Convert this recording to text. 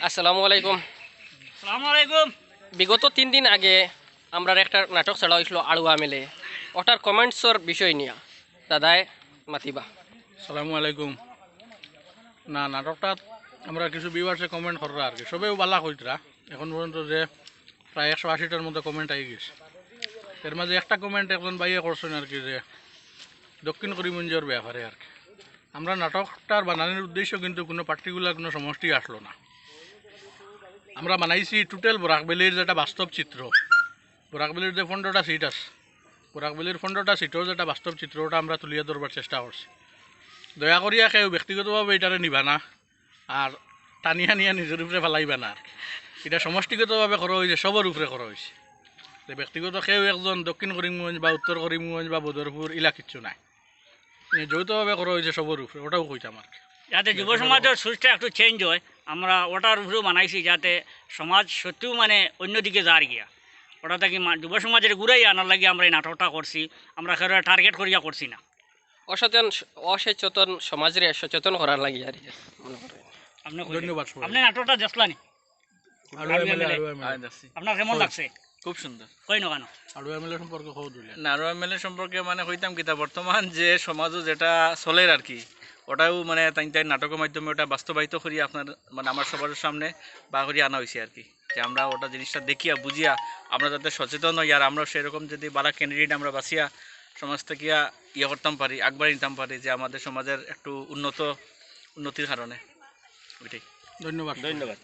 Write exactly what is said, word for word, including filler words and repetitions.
আসসালামু আলাইকুম। সালামু আলাইকুম। বিগত তিন দিন আগে আমরার একটা নাটক ছাড়া অইছিল আড়ুয়া মেলে, ওটার কমেন্টসর বিষয় নিয়া দাদায় মাতিবা। সালামু আলাইকুম। না, নাটকটা আমরা কিছু ভিউয়ার্সে কমেন্ট কররা আর কি, সবেউ বালা কইতরা। এখন পর্যন্ত যে প্রায় একশো আশিটার মতো কমেন্ট আই গেছে, এর মাঝে একটা কমেন্ট একজন ভাইয়ে করছেন আর কি, যে দক্ষিণ করিমগঞ্জর ব্যাপারে আর কি। আমরা নাটকটার বানানির উদ্দেশ্য কিন্তু কোনো পার্টিকুলার কোনো সমষ্টি আসলো না। আমরা বানাইছি টোটাল বরাক ভ্যালির যেটা বাস্তব চিত্র, বরাক ভ্যালির যে পনেরোটা সিট আছে, বরাক ভ্যালির পনেরোটা সিটর যেটা বাস্তব চিত্র, ওটা আমরা তুলিয়া ধরবার চেষ্টা করছি। দয়া করিয়া কেউ ব্যক্তিগতভাবে এটারে নিবা না, আর টানিয়া নিয়া নিজর উপরে ফালাইবা না আর কি। এটা সমষ্টিগতভাবে করা অইছে, সবর উপরে করা অইছে। যে ব্যক্তিগত কেউ একজন দক্ষিণ করিমগঞ্জ বা উত্তর করিমগঞ্জ বা বদরপুর ইলা কিচ্ছু নাই, মানে যৌথভাবে করা অইছে সবর উপরে, ওটাউ কইতাম আর কি। যাতে যুব সমাজর সোচটা একটু চেঞ্জ হয়, আমরা ওটার উপরেউ বানাইছি, যাতে সমাজ সত্যিউ মানে অন্যদিকে যার গিয়া। ওটা থাকি মা- যুব সমাজরে ঘুরাই আনার লাগি আমরা এই নাটকটা করছি। আমরা কেউরে টার্গেট করিয়া করছি না। অসচেতন অসচেতন সমাজরে সচেতন করার লাগি আর কি, মনে করি। আপনি কইলেন। ধন্যবাদ সবাই। আপনি নাটকটা দেখছলানি? আড়ুয়া মেলে, আড়ুয়া মেলে। আপনার কেমন লাগছে? খুব সুন্দর। কই নগানো? আড়ুয়া মেলে সম্পর্কে কও দুইলে। না, আড়ুয়া মেলে সম্পর্কে মানে কইতাম কিতা, বর্তমান যে সমাজও যেটা চলের আর কি, ওটাও মানে তাই তাই নাটকের মাধ্যমে ওটা বাস্তবায়িত করি আপনার মানে আমার সবার সামনে বার করি আনা হয়েছে আর কি, যে আমরা ওটা জিনিসটা দেখিয়া বুঝিয়া আমরা যাতে সচেতন হই, আর আমরা সেরকম যদি বালা ক্যান্ডিডেট আমরা বাছিয়া সমাজ থেকে ইয়ে করতাম পারি, আগবাড়ি নিতাম পারি, যে আমাদের সমাজের একটু উন্নত উন্নতির কারণে। ওইটাই। ধন্যবাদ। ধন্যবাদ।